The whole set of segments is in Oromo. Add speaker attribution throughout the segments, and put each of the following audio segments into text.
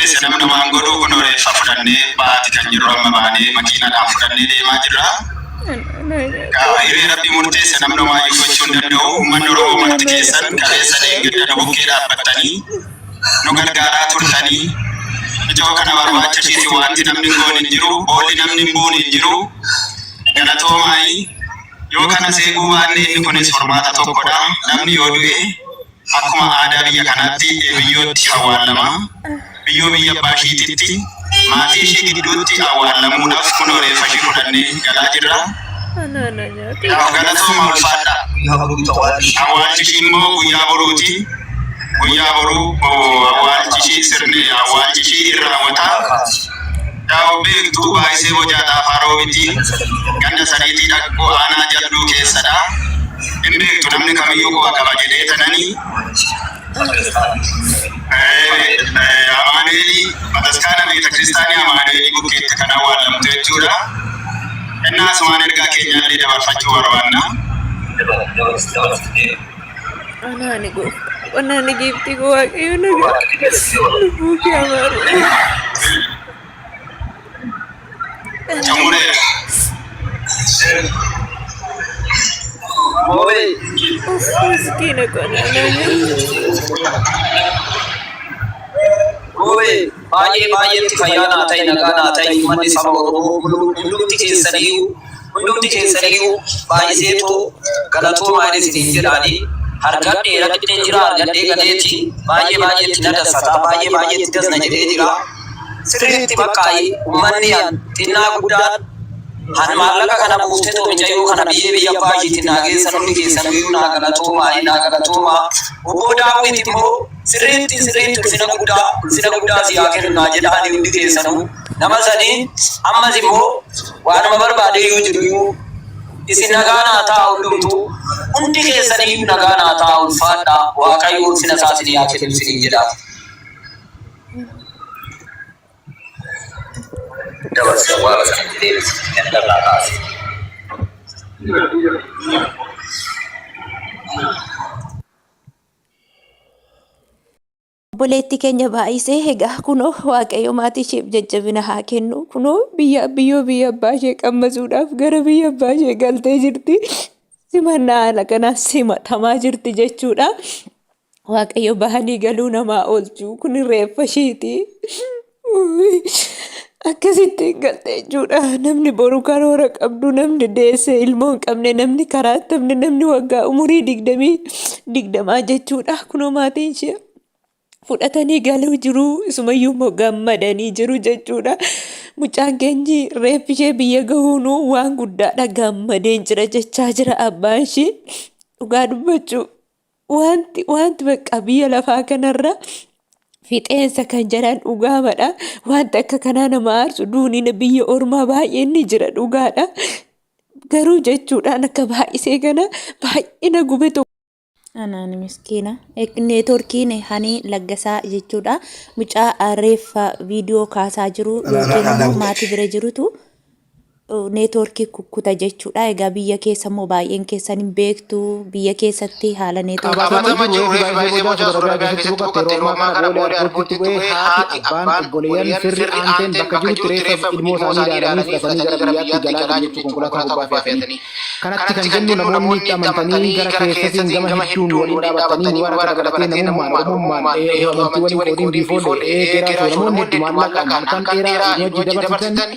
Speaker 1: murteesse namni waan godhuu kun reeffa fudhannee baati kan jirru amma baanee makiinaadhaan fudhannee deemaa jirra. Hiree Rabbi murteesse namni homaayyuu gochuu hin danda'u. Uummanni Oromoo marti keessan kaleessa dheengadda nu bukkee dhaabbattanii nu gargaaraa turtanii ijoo kana barbaacha ishiiti wanti namni hin goone hin jiru, boolli namni hin buune hin jiru. Galatoomaayii yoo kana seeguu baanne inni kunis furmaata tokkodha. Namni yoo du'e akkuma aadaa biyya kanaatti biyyootti awwaallama. Biyyoo biyya abbaa ishiititti maatii ishii gidduutti awwaallamuudhaaf kunoo reeffa ishii fudhannee galaa jirra. Yaa'u galatooma ulfaadha. Awwaalchi ishii immoo guyyaa boruuti. Guyyaa boruu awwaalchi ishii sirni awwaalchi ishii in raawwata. Yaa'u beektu baay'isee bocaa xaafaa roobiti. Ganda sadiitii dhaqqoo aanaa jalduu keessadha. Hin beektu namni kamiyyuu quba qaba jedhee tanani. Amaanu'eelii bataskaana beeta kiristaanii Amaanu'eelii bukkeetti kan awwaalamtu jechuudha. Innaa asumaan ergaa keenyaallee dabarfachuu barbaanna.
Speaker 2: Anaani gooftaa. Anaani giiftii koo waaqayyo nagaa. Lubbuu kee amaaru.
Speaker 1: Xumureera.
Speaker 2: Uff miskiina koo anaani.
Speaker 3: Baay'ee baay'eetti fayyaa naa ta'i, nagaa naa ta'i. Uummanni saba Oromoo hundumti keessaniyyuu, hundumti keessaniyyuu baay'iseetoo galatoomaa isiniin jedhaanii. Argadhee rakkineen jira, argadhee galeeti baay'ee baay'eetti na dassataa, baay'ee baay'eetti dasna jedhee jira. Sirriitti baqqaayi uummanni xinnaa guddaan han maallaqa kana buuftee too micayyoo kana biyyee biyya abbaa ishiitiin naa geessan hundi keessanuyyuu naa galatoomaa, naa galatoomaa. Obbo Daawit immoo sirriitti sirriitti ulfina guddaa, ulfina guddaa si haa kennu naa jedhaanii hundi keessanuu nama sanii. Ammas immoo waanuma barbaade iyyuu jiru iyyuu isin nagaa naa ta'a, hundumtuu hundi keessaniyyuu nagaa naa ta'a, ulfaadhaa, Waaqayyo ulfina isaa isinii haa kennu isiniin jedhaa. Dabarsi awwaala sanatti deebisi gandarraa kaase.
Speaker 2: Obboleetti keenya baay'isee egaa kunoo Waaqayyo maatii isheef jajjabina haa kennu. Kunoo biyya biyyoo biyya abbaa ishee qammasuudhaaf gara biyya abbaa ishee galtee jirti. Simannaa haala kanaan simatamaa jirti jechuudha. Waaqayyo bahanii galuu namaa oolchu. Kun reeffa isheeti. Akkasitti galte jechuudha. Namni boru karoora qabdu, namni deesse ilmoo hin qabne, namni karaa hin qabne, namni waggaa umurii 20 jechuudha. Kunoo maatiin ishee fudhatanii galuu jiru. Isumayyuu immoo gammadanii jiru jechuudha. Mucaan keenyi reeffi ishee biyya gahuunuu waan guddaadha, gammadeen jira jechaa jira abbaan ishee. Dhugaa dubbachuu wanti bakka biyya lafaa kanarra fixeensa kan jedhan dhugaamadha. Wanti akka kanaa nama aarsu duuniina biyya ormaa baay'een ni jira dhugaadha. Garuu jechuudhaan akka baay'isee kana baay'ina gube tokko.
Speaker 4: Anaani miskiina. Neetworkiin hani laggasaa jechuudha. Mucaa reeffa viidiyoo kaasaa jiru yookiin immoo maatii bira jirutu neetworkii kukkuta jechuudha. Egaa biyya keessa immoo baay'een keessan hin beektu. Biyya keessatti haala neetworkii
Speaker 5: Qabatama jiru reeffi baay'isee bocaa Saudi Arabiyaa keessatti boqotte. Yeroo ammaa kana Boolee Airportitti bu'ee haati, abbaan, obboleeyyan, firri, aanteen bakka jirutti reeffa ilmoo isaanii ilaalanii fudhatanii gara biyyaatti galaa jiru jechuun konkolaataa gubbaa fe'atanii. Kanatti kan jennu namoonni itti amantanii gara keessatiin gama hedduun waliin dhaabattanii mubaaraka dabalatee namummaan, oromummaan, amantii waliin qoodiin biifoolee, geraashoo namoonni heddu maallaqaan halkan dheeraa nu wajjin dabarsitan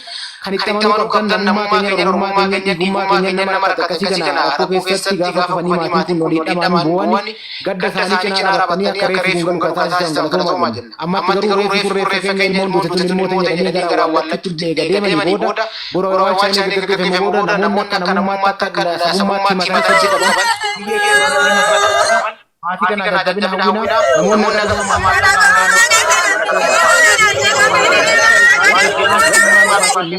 Speaker 5: kan itti amanuu qabdan namummaa keenya, oromummaa keenya, dhiigummaa keenya nama rakkate akkasii kana rakkoo keessatti gaafa kufanii maatiin kun waliin dhama'anii boo'ani gadda isaanii cinaa dhaabattanii akka reeffi kun galu kan taasisan galatoomaa jenna. Ammatti garuu reeffi kun reeffa keenya, ilmoon duute tun ilmoo teenya jedhanii gara awwaallachuutti eega deemanii booda boru awwaalcha inni eega gaggeeffamu booda namoonni akka namummaatti akka sabummaatti himatanii sadii qaban biyya keessa maatii kanaa jajjabina hawwina namoonni akka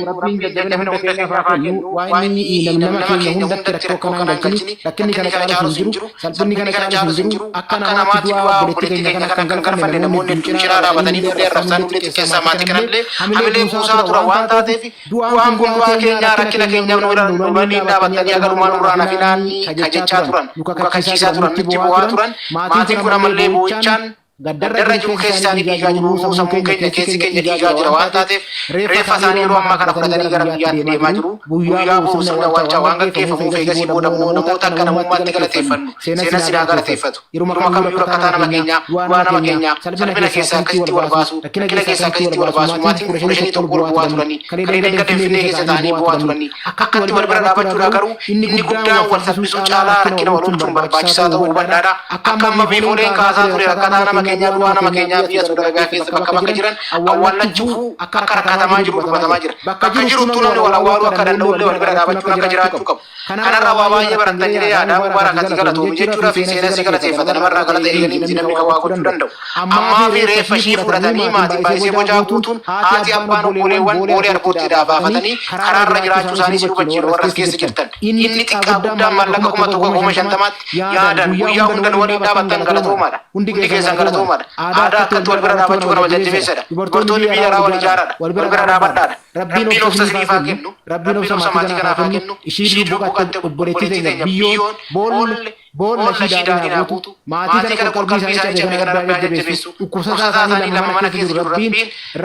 Speaker 5: Rabbiin jajjabina hunda keenyaaf haa kennu. Waan inni nama keenya hundatti rakkoo akkanaa hin galchini. Rakkinni kana caalus hin jiru. Salphinni kana caalus hin jiru. Akka namaatti du'aa obboleettii keenya kana kan galfanne namoonni hedduun cinaa dhaabatanii nullee arrabsaa, nullee xiqqeessaa, maatii kanallee hamilee buusaa tura waan taateef du'aan kun du'aa keenyaa, rakkina keenyaaf nu waliin dhaabattanii agalumaa nurraa nafinaanii ka jechaa turan, nu kakachiisaa turan, nutti bu'aa turan. Maatiin kun ammallee boo'ichaan. Gaddarra jiru, keessi isaanii dhiigaa jiru, sammuun keenya keessi keenya dhiigaa jira waan taateef reeffa isaanii yeroo ammaa kana fudhatanii gara biyyaatti deemaa jiru. Guyyaa boru sirna awwaalchaa waan gaggeeffamuuf eegasii booda immoo namoota akka namummaatti galateeffannu seenan sinaa galateeffatu. Yeruma kamiyyuu rakkataa nama keenyaa, du'aa nama keenyaa, salphina keessaa akkasitti wal baasuu, rakkina keessaa akkasitti wal baasuu, maatiin 15 tokko ol bu'aa turanii, kalee dheengadda Finfinnee keessa ta'anii bu'aa turanii, akkatti wal bira dhaabachuudha garuu inni guddaan wal salphisuu caalaa rakkina wal oolchuun barbaachisaa ta'uu hubadhaadha. Akka amma biifoleen kaasaa ture rakkataa nama keenyaa du'aa nama keenyaa biyya Saudi Arabiyaa keessa bakka bakka jiran awwaallachuufuu akka rakkatamaa jiru dubbatamaa jira. Bakka jiruttuu namni wal awwaaluu akka danda'ullee wal bira dhaabachuun akka jiraachuu qabu. Kanarraa waa baay'ee barattan jedhee yaada. Mubaarak ati galatoomi jechuudhaa fi seenan si galateeffata. Namarraa galata eeganii miti namni kan waa gochuu danda'u. Ammaa fi reeffa ishii fudhatanii maatiin baay'isee bocaa guutuun haati abbaan obboleewwan Boolee Arboottiidhaa baafatanii karaarra jiraachuu isaanii si hubachiifna warra as keessa jirtan. Inni xiqqaa guddaan maallaqa 1000 50,000tti yaadan guyyaa hunda nu waliin dhaabattan galatoomaadha. Hundi keessan galatoomaadha. Aadaa akkatti wal bira dhaabachuu kanuma jajjabeessadha. Dubartoonni biyya alaa wal ijaaraadha. Wal bira dhaabadhaadha. Rabbiin obsa isiniif haa kennu. Rabbiin obsa maatii kanaaf haa kennu. Ishii lubbuu qatte obboleettii teenya biyyoon boolle boolla ishii daadhiin haa guutu. Maatii kana qorqalbii isaanii cabe kana Rabbi haa jajjabeessu. Dhukkubsataa isaanii lama mana keessa jiru Rabbiin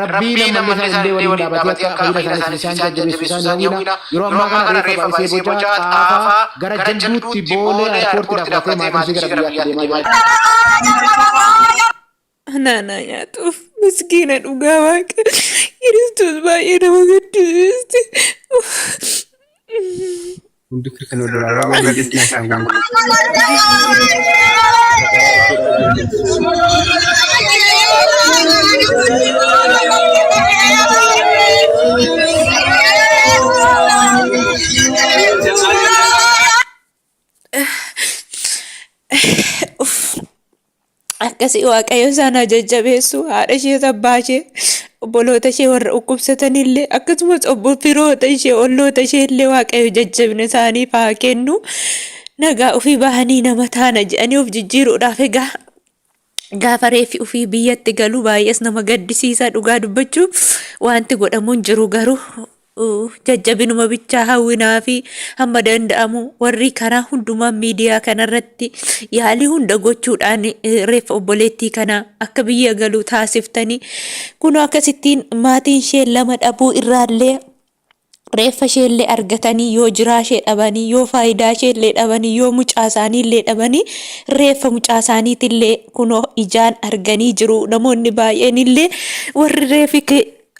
Speaker 5: Rabbiin ammallee isaan illee waliin dhaabatee akka fayyina isaanii isaan jajjabeessu isaan hawwina. Yeroo ammaa kana reeffa baay'isee bocaa xaafaa gara jalduutti boolee airpoortiidhaa fudhatee maatiin ishii gara biyyaatti deemaa jira.
Speaker 2: Anaa naa nyaatuuf miskiina dhugaa waaqa Kiristoos baay'ee nama gaddisiisti.
Speaker 6: Hundi kan wal irraa
Speaker 2: Uff. Akkasii Waaqayyo isaan haa jajjabeessu. Haadha ishees abbaa ishee obboloota ishee warra dhukkubsatanillee akkasumas obbo firoota ishee olloota ishee illee Waaqayyo jajjabina isaaniif haa kennu. Nagaa ofii bahanii nama taana jedhanii of jijjiiruudhaaf egaa gaafa reeffi ofii biyyatti galu baay'ees nama gaddisiisa dhugaa dubbachuuf wanti godhamu hin jiru garuu jajjabinuma bichaa hawwinaa fi hamma danda'amu warri karaa hundumaa miidiyaa kanarratti yaalii hunda gochuudhaan reeffa obboleettii kanaa akka biyya galu taasiftanii kunoo akkasittiin maatiin ishee lama dhabuu irraallee reeffa isheellee argatanii yoo jiraa ishee dhabanii yoo faayidaa isheellee dhabanii yoo mucaa isaaniillee dhabanii reeffa mucaa isaaniitillee kunoo ijaan arganii jiru namoonni baay'een illee warri reeffi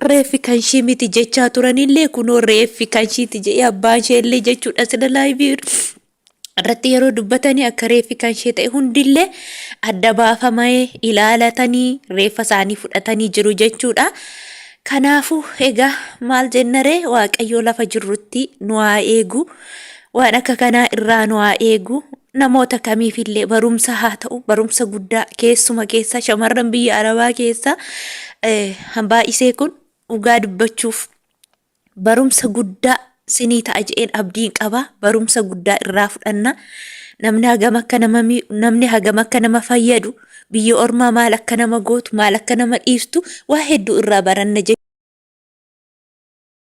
Speaker 2: Reeffi kanshii miti jechaa turanillee kunoo reeffi kanshiiti jedhee abbaan isheellee jechuudha sila laayivii irratti yeroo dubbatanii akka reeffi kanshee ta'e hundillee adda baafamee ilaalatanii reeffa isaanii fudhatanii jiru jechuudha. Kanaafuu egaa maal jennaree Waaqayyoo lafa jirrutti nu haa eegu waan akka kanaa irraa nu haa eegu namoota kamiifillee barumsa haa ta'u barumsa guddaa keessuma keessa shamarran biyya arabaa keessa baay'isee kun dhugaa dubbachuuf barumsa guddaa sinii ta'a jedheen abdiin qaba barumsa guddaa irraa fudhanna namni hagam akka nama namni hagam akka nama fayyadu biyya ormaa maal akka nama gootu maal akka nama dhiiftu waa hedduu irraa baranna jechuudha.